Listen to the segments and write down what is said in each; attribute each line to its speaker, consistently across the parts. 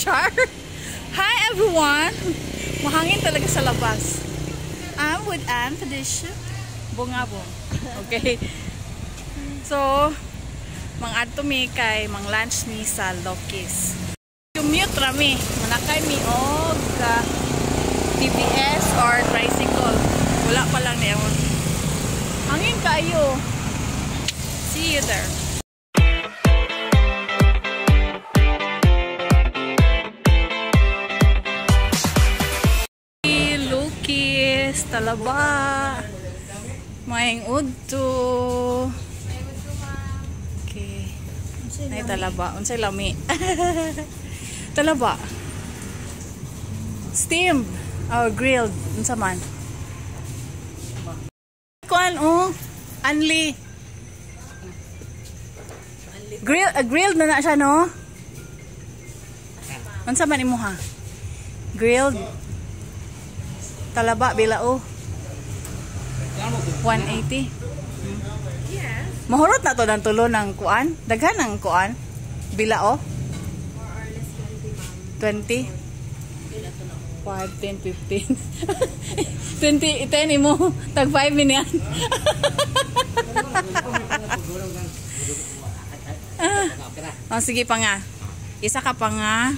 Speaker 1: Char! Hi everyone! Mahangin talaga sa labas. I'm with Ann Felicia Bungabong. Okay. So, mang-adto mi kay mang lunch ni sa Lokis. Commute ra mi. Manakay mi og TBS or tricycle. Wala pa lang niya. Hangin kaayo. See you there. Lokis, talaba. Maayong udto. Okay. Nay talaba. Unsay lami? Talaba. Steamed or grilled, unsa man? Kuan oh, anli. Grill, grilled na na siya, no? Unsa man imo ha? Grilled. Talaba bila oh. 180. Yes. Mahurot na to ng tulo ng kuan. Daghan ng kuan. Bila oh. 20. 5, 10, 15. 20, 10 imo. Tag 5 minyan. Oh, sige pa nga. Isa ka pa nga.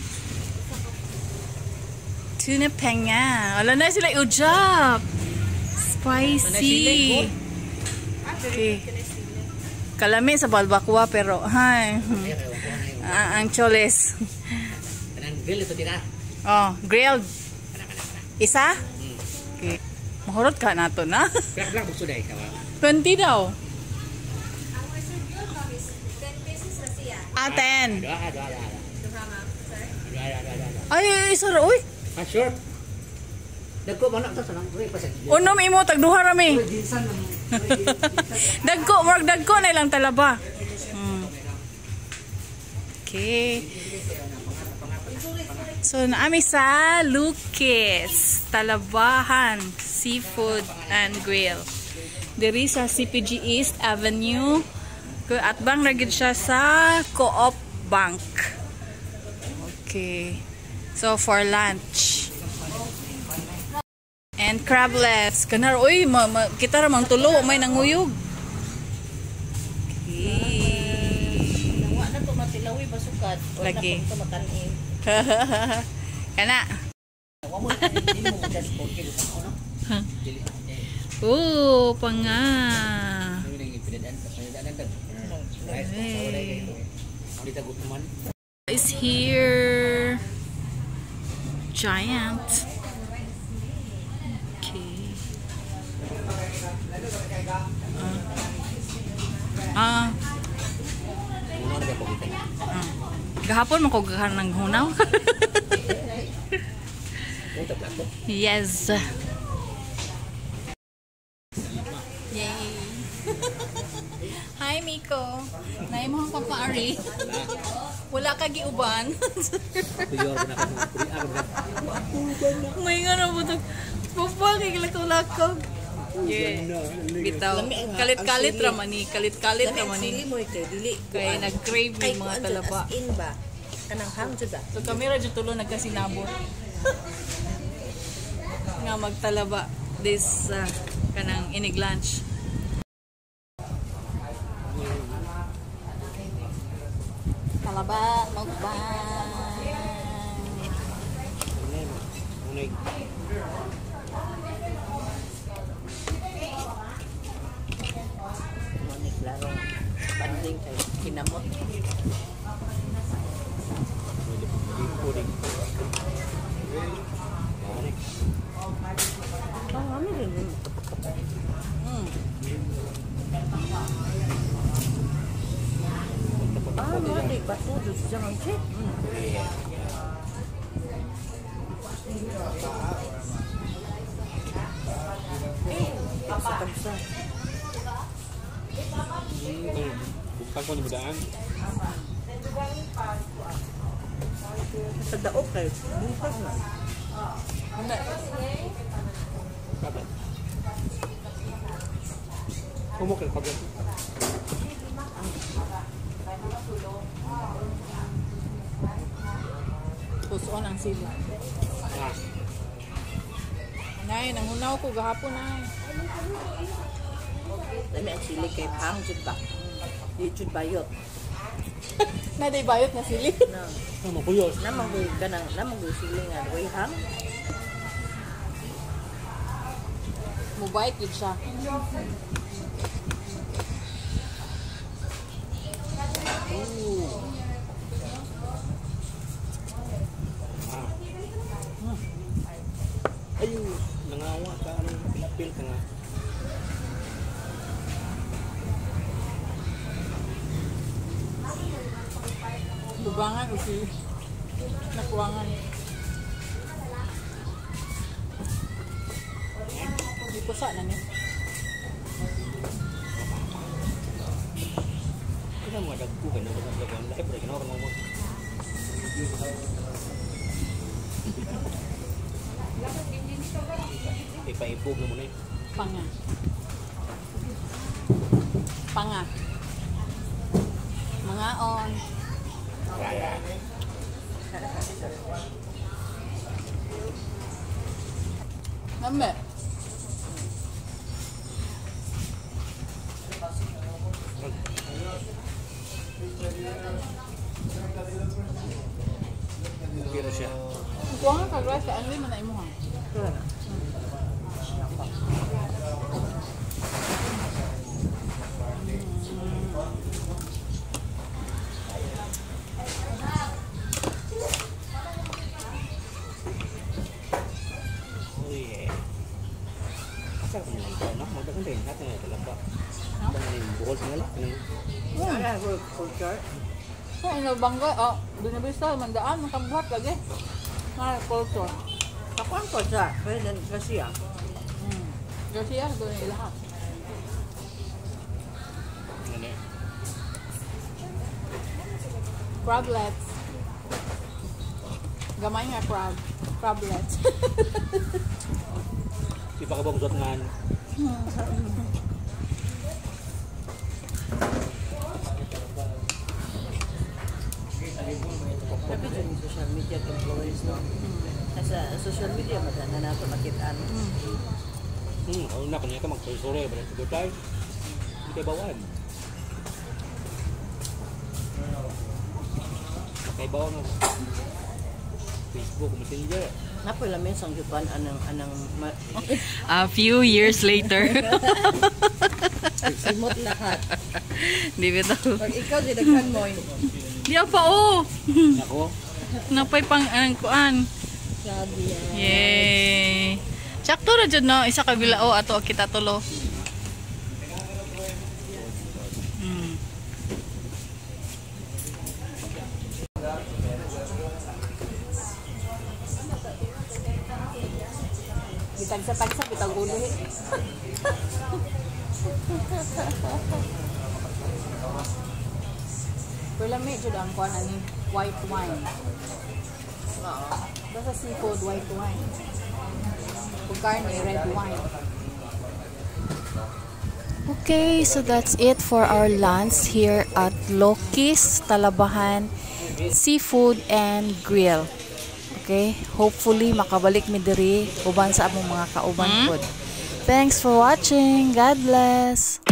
Speaker 1: Tuna panga. Wala na sila ujap. Spicy. Okay. Kalami sa balbakwa pero hay. Ang choles. Oh, grilled. Isa? Okay. Mahurot ka na to na. 20 daw. Ah, 10. Ay, isa ra oy.
Speaker 2: Ah, sure. Dagko man na sa nang
Speaker 1: Unom imo tag duha ra mi. Dagko, murag dagko na ilang talaba. Okay. So naami sa Lokis, Talabahan Seafood and Grill. Diri sa CPG East Avenue. Atbang ra gid siya sa Co-op Bank. Okay. So for lunch. And crablets. Kanar, oy, kita ra mang tulo, may nanguyog. Okay.
Speaker 3: Wa na to matilawi basukad. Wa na to makanin.
Speaker 1: Kana. Oh, panga. Is here. Giant. Okay. Gahapon man ko gahan ng hunaw. Yes. Yay. Hi Miko. Naay mo ang papaari. Wala ka giuban. May nga na butog. Papa kay lakaw-lakaw. Yeah. Bitaw. Kalit-kalit ra man ni, kalit-kalit ra man ni. Kay nag-crave yung mga talaba.
Speaker 3: In ba? Kanang ham jud ba?
Speaker 1: So kami ra jud tulo nagkasinabot. Nga magtalaba this kanang inig lunch. Talaba mukbang.
Speaker 3: Klaro. Banding kay kinamot. Ah, mati bato jud siya ng cake. Eh, sa.
Speaker 2: Buktan ko ni Budaan.
Speaker 3: Sa daok kay bukas na.
Speaker 2: Kumok ka pag.
Speaker 1: Suon ang sili.
Speaker 2: Ah.
Speaker 1: Nay, nanghunaw ko gahapon ay.
Speaker 3: Lami ang sili kay pang jud ba. Di jud bayot.
Speaker 1: Na day bayot nga sili.
Speaker 3: No.
Speaker 2: Ano kuyos?
Speaker 3: Namang ko kanang namang ko sili nga way hang.
Speaker 1: Mubait gid siya.
Speaker 2: Ooh. Ah. Ayun, nangawa ka, anong pilapil ka nga.
Speaker 1: Lubangan o si nakuwangan. Di ko sa na ni.
Speaker 2: Ito mga dagko ka na, mga live, pero ginawa ka mga Ipaibog na muna eh.
Speaker 1: Panga. Panga. Mga on. Nambe.
Speaker 2: Okay na siya.
Speaker 1: Kuha ka rice kay anli man na imuha.
Speaker 2: Oh yeah. Asa ka nila ito, no? Magdagan din. Natin na talaba.
Speaker 1: No?
Speaker 2: Ito na yung buhol sa nila.
Speaker 3: Ara ko culture.
Speaker 1: Sa ino bangga, oh, binabisa mandaan makabuhat lagi. Na culture.
Speaker 3: Kakuan ko sa President Garcia.
Speaker 1: Garcia doon yung ilaha.
Speaker 2: Ano eh.
Speaker 1: Crablets. Gamay nga crab. Crablets.
Speaker 2: Ipakabang suot nga.
Speaker 3: Sabi dyan yung social media influence, no? Nasa social media, madana na ito makitaan.
Speaker 2: Ano na, kanya ka magsusuri. Balik sa tayo. Hindi kayo bawan. Kay bawan mo. Facebook, Messenger.
Speaker 3: Napoy lamin sang Japan anang anang
Speaker 1: A few years later.
Speaker 3: simot lahat.
Speaker 1: Di ba ito?
Speaker 3: Pag ikaw didaghan mo,
Speaker 1: Di pa oh.
Speaker 2: Nako.
Speaker 1: Napay pang ang kuan.
Speaker 3: sabi yan.
Speaker 1: Yay. Sakto ra jud no, isa ka bilao ato kita tulo. Gitagsa-tagsa bitag ulo. Pero lami jud ang kuan ani white wine.
Speaker 3: Oo.
Speaker 1: Basta seafood white wine. Kung karne, red wine.
Speaker 4: Okay, so that's it for our lunch here at Loki's Talabahan Seafood and Grill. Okay, hopefully makabalik mi diri uban sa among mga kauban pod. Thanks for watching. God bless.